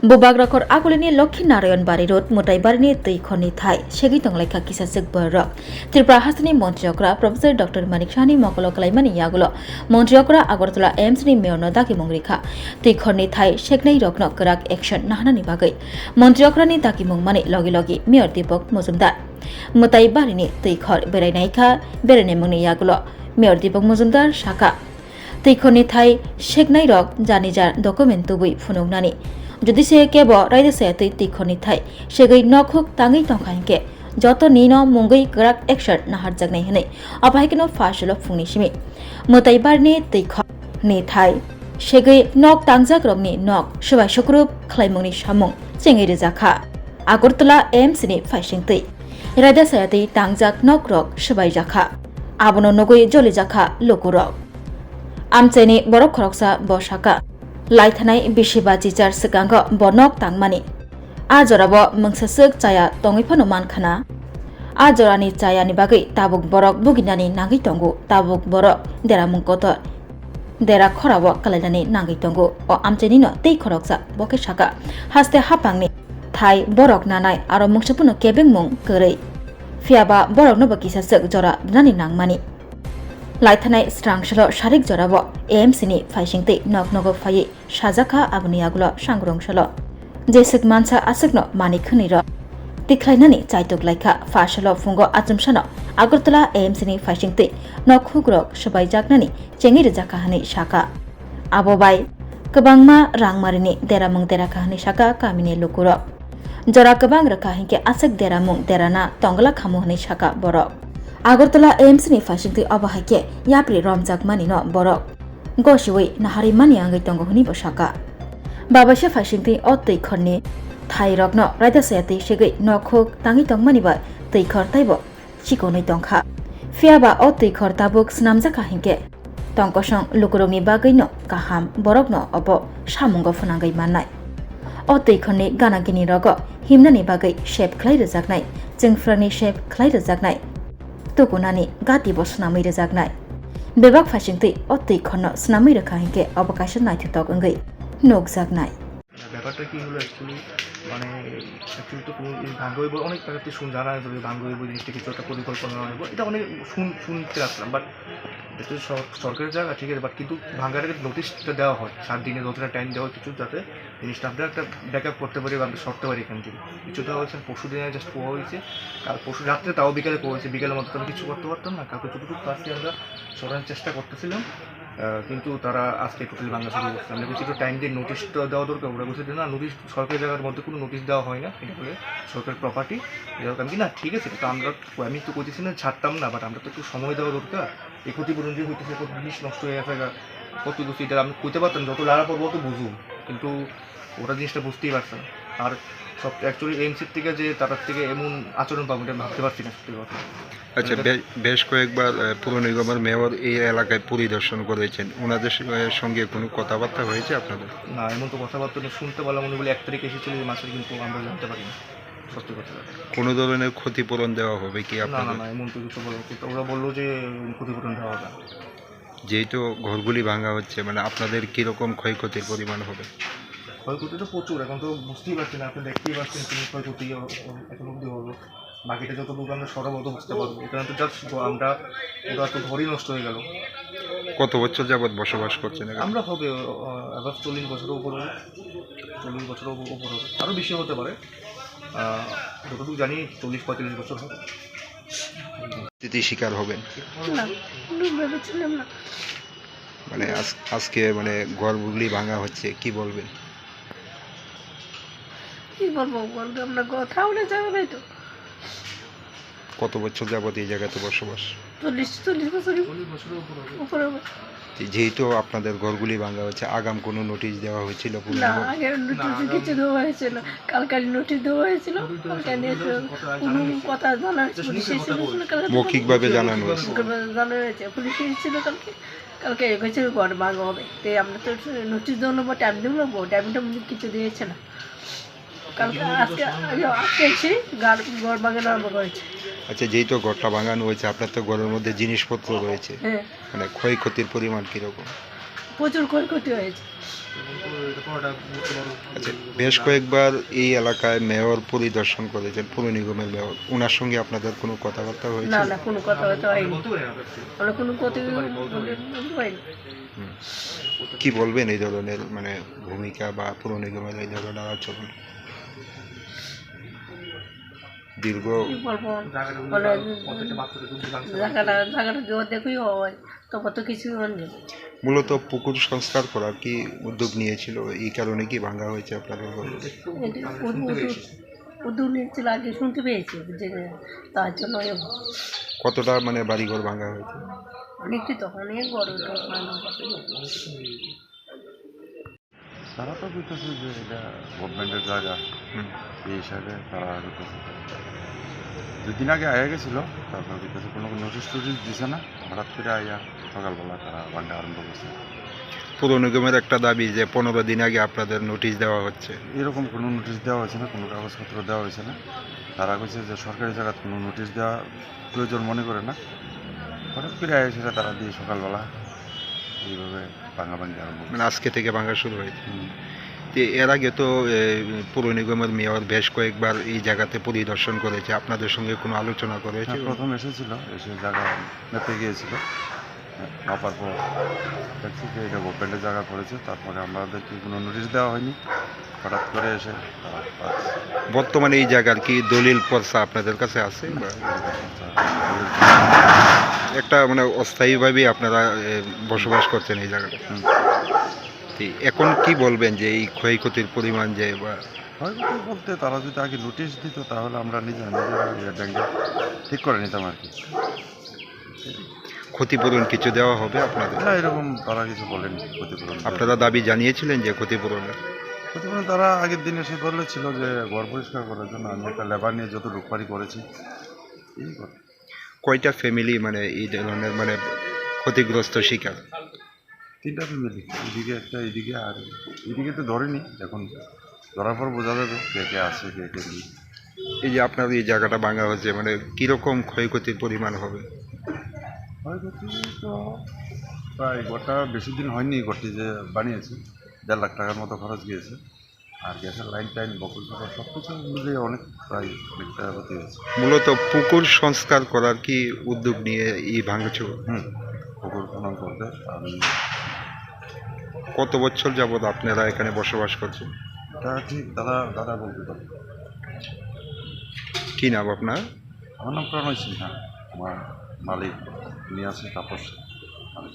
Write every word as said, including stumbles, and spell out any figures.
Bubagrakhor Akulini Lokhi Narayan Bari Road, Mwtai Barini twi khorni thai segwi tonglaikha kisachwk borok. Tripura hasteni Montri okra Professor Doctor Manik Sahani mokolo kwlaimani yagulo Montri okra Agartala A M C ni mayor no dagimung rikha. Twi khorni thai seknai rokno kwrak action nahanani bagwi. Montri okrani dagimung mani logi logi Mayor Deepak Majumdar Mwtai Barini twi khor berai naikha, berai naimungni yagulo Mayor Deepak Majumdar sakha. Twikhorni thai seknairok jani jar document tubui phunuknani. Jodi se kebo raida saya twi twikhorni thai segwi nokhuk tangwi tongkha hinkhe joto nino mungwi kwrak action naharjaknai hwnwi abahaikeno pha salo phungni simi Mwtai Barini twikhorni thai segwi nok tangjakrokni nok swbai sukrup khlaimungni samung chengwi rwjakha. Agartala A M C ni phaisingtwi raida saya twi tangjak nokrok swbaijakha. Abono nugwi jolijakha lukurok. Amchaini borok khoroksa bo saka, laithanai bisi ba chichar swkango bo nok tangmani. A jorabo mungsaswk chaya tongwi phano mankhana. A jorani chayani bagwi tabuk borok buginani nangwi tongo, tabuk borok deramung kotor dera khorao kalainani nangwi tongo. O amchainino tei khoroksa bo khe saka, haste haphangni thai borok nanai aro mungsa phano kebengmung kwrwi. Phiyaba borokno bo kisachwk jora rwnani nangmani. Laithanai srang salo sarik jorao A M C ni phaisingtwi nok nogo phaiwi sajakha, aboni yagulo sangrong salo jeswk mansa aswkno manik hwnwi rw tikhlainani chaitok laikha. Pha salo phungo achomsano Agartala A M C ni phaisingtwi nokhukrok swbaijaknani chengwi rwjakha hwnwi sakha. Abo bai kwbangma rangmarini deramung derakha hwnwi sakha kamini lukurok. Jora kwbang rwkha hinkhe aswk deramung derana tongla khamu hwnwi sakha borok. Agartala A M C ni phaisingtwi obo hai khe yapri romjakmanino borok gosiwi naharwi mani wngwi tongo hwnwi bo sakha. Babaisa phaisingtwi o twikhorni thairokno raida saya twi segwi nokhuk tangwi tongmani bai twikhor taibo chikonwi tongkha. Phiyaba o twikhor tabuk swnamjakha hinkhe tongkosong lukurokni bagwino kaham, borokno obo samungo phwnangwi mannai. O twikhorni gana gini rogo himnani bagwi sep khlai rwjaknai, chwngphrangni sep khlai rwjaknai, tukunani gati bo swnamwi rwjaknai. Bebak phaisingtwi o twikhorno swnamwi rwkha hinkhe obo kaisa naithotok wngwi nukjaknai. মানে ব্যাপারটা কি হলো অ্যাকচুয়ালি, মানে অ্যাকচুয়ালি তো কোনো এই ভাঙ্গা হইব, অনেক জায়গাতে শুন জানা যাবে ভাঙ্গা হইব জিনিসটা কিছু একটা পরিকল্পনা হইব, এটা অনেক শুন শুনতে আসলাম, বাট এটা তো সর- সরকারের জায়গা ঠিক আছে, বাট কিন্তু ভাঙ্গাটাকে নোটিশটা দেওয়া হয়, সাত দিনে দশ দিনের টাইম দেওয়া হয় কিছু, যাতে জিনিসটা আমরা একটা ব্যাক আপ করতে পারি বা আমরা সরতে পারি এখান থেকে। কিছু দেওয়া হয়েছে, পরশু দিনে জাস্ট পোয়া হয়েছে, কাল পরশু রাত্রে তাও বিকালে পোয়া হয়েছে, বিকালের মধ্যে তো আমি কিছু করতে পারতাম না, কালকে যতটুকু পারছি আমরা সরানোর চেষ্টা করতেছিলাম। আহ, কিন্তু তারা আজকে টোটালি ভাঙা শুরু করছে। আমরা বলছি একটু টাইম দিয়ে নোটিশটা দেওয়া দরকার, ওরা বলছে যে না, নোটিশ সরকারি জায়গার মধ্যে কোনো নোটিশ দেওয়া হয় না, এটা হলে সরকারের প্রপার্টি। যাই হোক, আমি কি না, ঠিক আছে, এটা তো আমরা, আমি তো কইতেছি না ছাড়তাম না, বাট আমরা তো একটু সময় দেওয়া দরকার। এই ক্ষতিপূরণ যে হইতেছে, কত জিনিস নষ্ট হয়ে গেছে গা, কত কিছু, এটা আমি কইতে পারতাম, যত লাড়া পড়বো অত বুঝুন, কিন্তু ওরা জিনিসটা বুঝতেই পারছে না। আর সব অ্যাকচুয়ালি এমসির থেকে যে তার থেকে এমন আচরণ পাবো, এটা ভাবতে পারছি না, সত্যি কথা। আচ্ছা, মানে বে-, বেশ কয়েকবার, আহ, পুর নিগমের মেয়র এই এলাকায় পরিদর্শন করেছেন, ওনাদের স-, আহ, সঙ্গে কোনো কথাবার্তা হয়েছে আপনাদের? না, এমন তো কথাবার্তা নেই। শুনতে পারলাম উনি বলে এক তারিখ এসেছিল, এই মাসের, কিন্তু আমরা জানতে পারিনি সত্যি কথা। কোনো ধরনের ক্ষতিপূরণ দেওয়া হবে কি না, না, আপনাদের? না, এমন তো কিছু বলা হচ্ছে। ওরা বললো যে ক্ষতিপূরণ দেওয়া হবে। যেহেতু ঘরগুলি ভাঙা হচ্ছে, মানে, আপনাদের কিরকম ক্ষয়ক্ষতির পরিমাণ হবে? ক্ষয়ক্ষতি তো প্রচুর, এখন তো বুঝতেই পারছেন, আপনি দেখতেই পাচ্ছেন কি ক্ষয়ক্ষতি এ-, এ-, এখন অবধি হলো। বাকিটা যতটুকু আমরা সরবরাহ করতে পারবো, এখানে তো জাস্ট আমরা, ওরা তো ঘরই নষ্ট হয়ে গেল। কত বছর যাবত বসবাস করছেন এখানে? আমরা হবে, আহ, অ্যাবাউট চল্লিশ বছরের উপরে হবে, চল্লিশ বছরের উপ-, উপরে হবে, আরও বেশি হতে পারে। আহ, যতটুকু জানি চল্লিশ পঁয়তাল্লিশ বছর হবে। ক্ষতির শিকার হবেন? না, কোনো ভেবেছিলাম না। মানে আজ-, আজকে মানে ঘরগুলি ভাঙা হচ্ছে, কি বলবেন? কি বলবো, বলতে আমরা কথা বলে যাবে না তো। কত বছর যাবত এই জায়গাতে বসবাস? চল্লিশ, চল্লিশ বছর উপরে হবে। যে-, যেহেতু আপনাদের ঘরগুলি ভাঙা হচ্ছে, আগাম কোনো নোটিশ দেওয়া হয়েছিল পুরো না, নিগম? আগে নোটিশ কিছু দেওয়া হয়েছিল, কালকে নোটিশ দেওয়া হয়েছিল, কালকে নিয়ে কোনো কথা জানা হয়েছে, পুলিশ এসেছিল, কালকে মৌখিকভাবে জানানো হয়েছে। মৌখিকভাবে জানানো হয়েছে, পুলিশ এসেছিল কালকে। কালকে এসে ঘর ভাঙা হবে। তো আমরা তো নোটিশ দেওয়া হলো, টাইম দেওয়া হলো, টাইমটা কিছু দিয়েছে না। কালকে, আজকে, আজকে এসে ঘর, ঘর ভাঙানো আরম্ভ করেছে। আচ্ছা, যেহেতু ঘরটা ভাঙানো হয়েছে, আপনার তো ঘরের মধ্যে জিনিসপত্র রয়েছে, হ্যাঁ। মানে ক্ষয়ক্ষতির পরিমাণ কিরকম? প্রচুর ক্ষয়ক্ষতি হয়েছে। আচ্ছা, বেশ কয়েকবার এই এলাকায় মেয়র পরিদর্শন করেছেন, পুর নিগমের মেয়র, ওনার সঙ্গে আপনাদের কোনো কথাবার্তা হয়েছে? না, না, কোনো কথাবার্তা হয়নি। আমরা কোনো কথাই বলে, বলতে পারিনি। হুম। কি বলবেন এই ধরনের, মানে, ভূমিকা বা পুর নিগমের এই ধরনের আচরণ? দীর্ঘ কি বলবো? মানে, জায়গাটা, জায়গাটা কি অর্ধেকই হয়, তবে তো কিছুই হয়নি। মূলত পুকুর সংস্কার করার কি উদ্যোগ নিয়েছিল, এই কারণে কি ভাঙা হয়েছে আপনাদের ঘর? এটা উদ-, উদ্যোগ, উদ্যোগ নিয়েছিল, আগে শুনতে পেয়েছি যে তার জন্য। কতটা, মানে, বাড়িঘর ভাঙা হয়েছে? অনেকটি তো, অনেক বড় তো ভাঙা হয়েছে। তারা তো কইতেছে যে এটা গভর্নমেন্টের জায়গা, হুম। এই হিসাবে তারা কইতেছে। দুই দিন আগে আয়া গেছিল, তারপর কইতেছে কোনো নোটিশ টোটিশ দিছে না, হঠাৎ করে আয়া সকালবেলা তারা ভাঙা আরম্ভ করছে। পুর নিগমের একটা দাবি যে পনেরো দিন আগে আপনাদের নোটিশ দেওয়া হচ্ছে। এরকম কোনো নোটিশ দেওয়া হয়েছে না, কোনো কাগজপত্র দেওয়া হয়েছে না। তারা কইছে যে সরকারি জায়গাত কোনো নোটিশ দেওয়া প্রয়োজন মনে করে না। হঠাৎ করে আয়া সেটা তারা দিয়ে সকালবেলা এইভাবে ভাঙাভাঙি আরম্ভ করছে। মানে আজকে থেকে ভাঙা শুরু হয়েছে। হুম। তো এর আগে তো, এ, পুর নিগমের মেয়র বেশ কয়েকবার এই জায়গাতে পরিদর্শন করেছে, আপনাদের সঙ্গে কোনো আলোচনা করেছে? হ্যাঁ, প্রথম এসেছিল, এসে জায়গা মেপে গিয়েছিল। হ্যাঁ, মাপার পর দেখছি যে এটা গভর্নমেন্টের জায়গা পড়েছে, তারপরে আমাদেরকে কোনো নোটিশ দেওয়া হয়নি, হঠাৎ করে এসে তারা পাচ্ছে। বর্তমানে এই জায়গার কি দলিল পর্চা আপনাদের কাছে আছে? না, বা এরকম পর্চা, দলিল পর্চা। একটা, মানে, অস্থায়ীভাবেই আপনারা, এ, বসবাস করছেন এই জায়গাটা। হুম। তো এখন কি বলবেন যে এই ক্ষয়ক্ষতির পরিমাণ যে বা ক্ষয়ক্ষতি বলতে তারা যদি আগে নোটিশ দিত তাহলে আমরা নিজেরা নিজেরা ইয়ে ব্যাংকে ঠিক করে নিতাম আর কি। ক্ষতিপূরণ কিছু দেওয়া হবে আপনাদের? না, এরকম তারা কিছু বলেনি ক্ষতিপূরণ দেওয়া। আপনারা দাবি জানিয়েছিলেন যে ক্ষতিপূরণের? ক্ষতিপূরণ তারা আগের দিন এসে বলেছিল যে ঘর পরিষ্কার করার জন্য আমি একটা লেবার নিয়ে যতটুকু পারি করেছি, এই কথা। কয়টা ফ্যামিলি, মানে, এই ধরনের, মানে, ক্ষতিগ্রস্ত শিকার? তিনটা ফ্যামিলি, এদিকে একটা, এদিকে, আর এদিকে তো ধরেনি, এখন ধরার পর বোঝা যাবে কে কে আছে, কে কে নেই। এই যে আপনার এই জায়গাটা ভাঙা হয়েছে, মানে, কিরকম ক্ষয়ক্ষতির পরিমাণ হবে? ক্ষয়ক্ষতি তো প্রায়, ঘরটা বেশি দিন হয়নি, ঘরটি যে বানিয়েছে, দেড় লাখ টাকার মতো খরচ গিয়েছে। আর গ্যাসের লাইন টাইন, বকুল চকুল সব কিছু মিলিয়ে অনেক, প্রায় অনেকটা ক্ষতি হয়েছে। মূলত পুকুর সংস্কার করার কি উদ্যোগ নিয়ে এই ভাঙচুর? হুম, পুকুর খনন করতে আমি কত বছর যাবত আপনারা এখানে বসবাস করছেন? এটা ঠিক দাদা, দাদা বলতে পারবে। কি নাম আপনার? আমার নাম প্রণয় সিনহা। আমার মালিক উনি আছেন তাপস মালিক।